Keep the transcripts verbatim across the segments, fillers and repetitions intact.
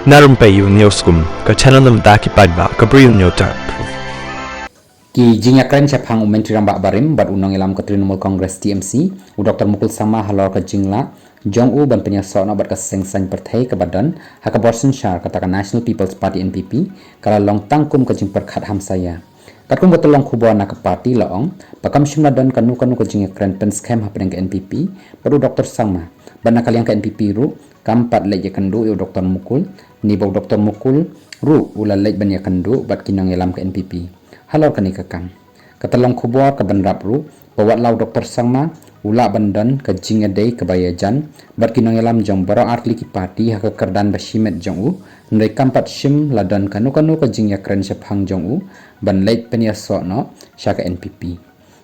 Na Rympei Ïew News Kum, ka channel na bynta ki paidbah ka Bri Ïew News Tap. Ki jingïakren shaphang u Myntri Rangbah barim bad u nongïalam ka Trinamool Congress T M C, u Doctor Mukul Sangma, halor ka jinglah jong u ban pynïasoh noh bad ka seng saiñ pyrthei kaba don ha ka bor synshar kata ka National People's Party N P P, ka la long tang kum ka jingpyrkhat hamsaïa. Katkum ka tyllong khubor na ka party la ong ba kam shym la don kano kano ka jingïakren pynskhem hapdeng ka N P P bad u Doctor Sangma, bad na ka liang ka N P P ruh kam pat leit ïakynduh ïa u Doctor Mukul, ne ba u Doctor Mukul ruh u la leit ban ïakynduh bad ki nongïalam ka N P P halor kane ka kam. Ka tyllong khubor ka bynrap ruh ba wat la u Doctor Sangma u lah ban don ka jingïadei kaba ïajan bad ki nongïalam jong baroh artylli ki party ha ka kyrdan ba shimet jong u, hynrei kam pat shym la don kano kano ka jingïakren shaphang jong u ban leit pynïasoh noh sha ka N P P.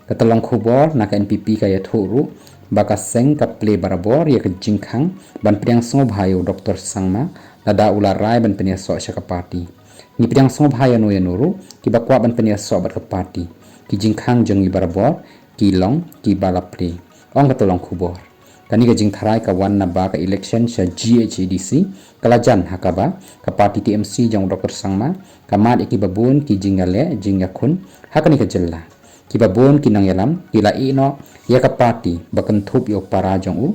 Ka tyllong khubor na ka N P P ka ïathuh ruh ba ka seng ka plie barabor ïa ka jingkhang ban pdiang sngewbha ïa u Doctor Sangma lada u la rai ban pynïasoh sha ka party. Ngi pdiang sngewbha ïano ïano ruh kiba kwah ban pynïasoh bad ka party. Ki jingkhang jong ngi barabor ki long kiba la plie, ong ka tyllong khubor. Kane ka jingtharai ka wan naba ka election sha G H A D C ka la jan ha kaba ka party T M C jong u Doctor Sangma ka mad ïa kiba bun ki jingïaleh jingïakhun ha kane ka jylla. Kiba bun ki nongïalam ki la ïeh noh ïa ka party ba kynthup ïa u para jong u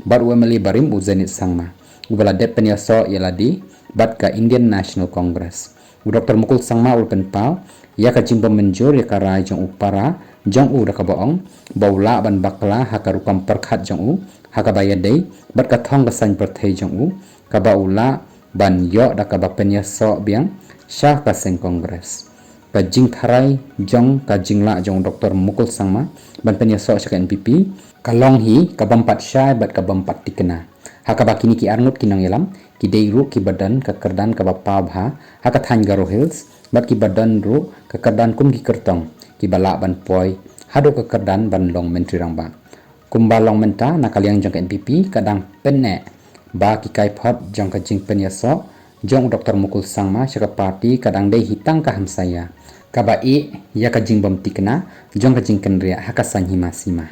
bad u M L A barim u Zenith Sangma, uba la dep pynïasoh ïa lade bad ka Indian National Congress. U Doctor Mukul Sangma u la pynpaw ïa ka jingbym mynjur ïa ka rai jong u para jong u da kaba ong ba u lah ban bakla ha ka rukom pyrkhat jong u ha kaba ïadei bad ka thong ka saiñ pyrthei jong u, kaba u lah ban ïoh da kaba pynïasoh biang sha ka seng Congress. Ka jingtharai jong ka jinglah jong u Doctor Mukul Sangma ban pynïasoh sha ka N P P ka long hi kabym pat shai bad kabym pat thikna, ha kaba kine ki arngut ki nongïalam ki dei ruh kiba don ka kyrdan kaba paw bha ha ka thaiñ Garo Hills bad kiba don ruh ka kyrdan kum ki kyrtong kiba lah ban poi haduh ka kyrdan ban long Myntri Rangbah. Kumba long mynta, na ka liang jong ka N P P ka dang pyneh ba ki kaiphod jong ka jingpynïasoh jong u Doctor Mukul Sangma sha ka party ka dang dei hi tang ka hamsaïa kaba ïeh ïa ka jingbym thikna jong ka jingkynriah ha ka saiñ hima sima.